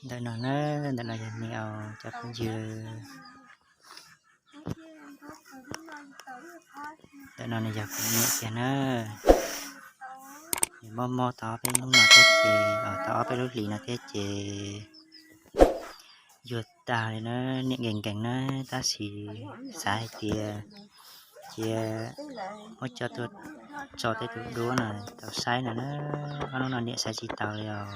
Ntawm no na, ntawm no yog niam os cov phooj ywg. Ntawm no nws yog kuv niam kiag na. Nws mob mob tau ob peb hnub no thiab ces, tau ob peb lub hlis no thiab ces yuag tag li na, niam nkees nkees na, tab sis xav hais tias cia muab coj tuaj tso tej tus duab no tau saib no na, ob hnub no niam saib tsis taus li os.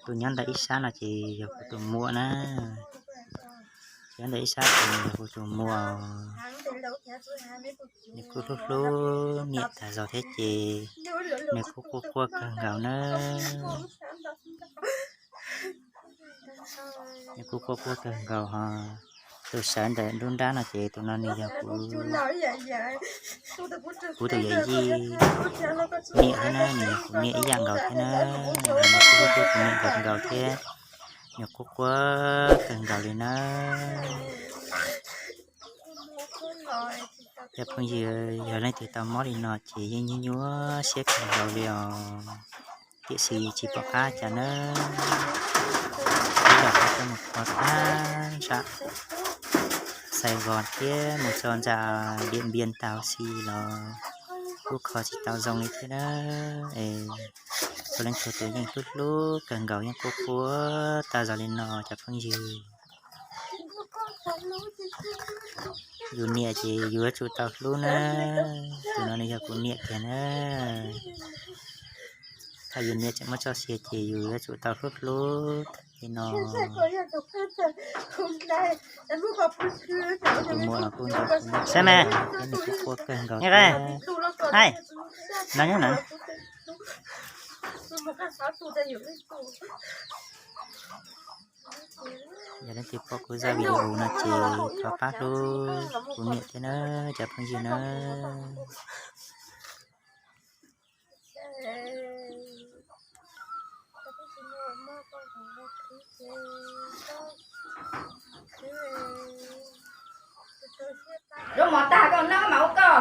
Tus nyob ntawm ib sab no ces yog kuv tus muam na. Tus nyob ntawm ib sab ces yog kuv tus muam. Nws kuj hlub hlub niam tag zog thiab ces nws kuj quaj quaj kawg nkaus na. Nws kuj quaj quaj kawg nkaus ho. Tus sawv ntawm nruab nrab no ces tus no nws yog kuv, kuv tus yawm yij niam thiab na, nws yog kuv niam ib yam nkaus thiab na. Nws kuj hlub hlub kuv niam kawg nkaus thiab, nws quaj quaj kawg nkaus li na. Cov phooj ywg, yog leej twg tau mob li no ces yeej nyuaj nyuaj siab kawg nkaus li os. Tiam sis tsis pom qab cas na, ib los kuj mus kho tag ntsam Sài Gòn thiab mus txog nram Điện Biên tau si los kuj kho tsis tau zoo li thiab na. Es txhua leej txhua tus yeej hlub hlub kawg nkaus, yeej quaj quaj tag zog li no cov phooj ywg. Yus niam ces yus yuav tsum tau hlub na. Tus no nws yog kuv niam kiag na. Thaum yus niam tseem muaj txoj sia ces yus yuav tsum tau hlub hlub li no. Tus muam los kuj nrog kuv niam, nws kuj quaj kawg nkaus thiab. No nyob na. Yog leej twg pom kuv zaj video no ces thov pab hlub kuv niam thiab na cov phooj ywg na. Lub mov tag koj noj mov koj.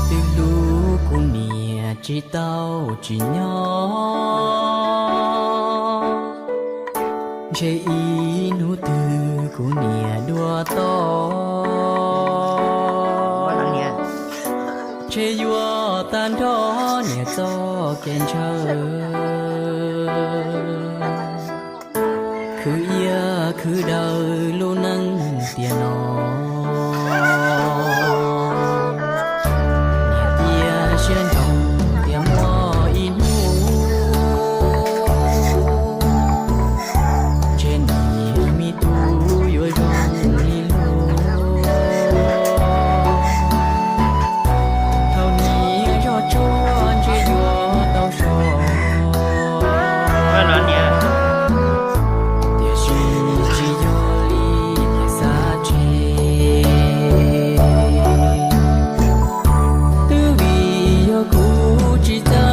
Twb hlub kuv niam tsis tau tsim nyog, ntshe ib hnub twg kuv niam dua toj. Ntshe yuav tag nrho niam txoj kev ntshaw, khwv iab khwv daw lub neej tiam no. Niam cia siab ntsoov tias muaj ib hnub, ntshe niam me tub yuav zoo li luag. Thaum niam zog tsuag ntshe yuav tau so, tiam sis tsis yog li niam xav tseg. Twb vim yog kuv tsis txawj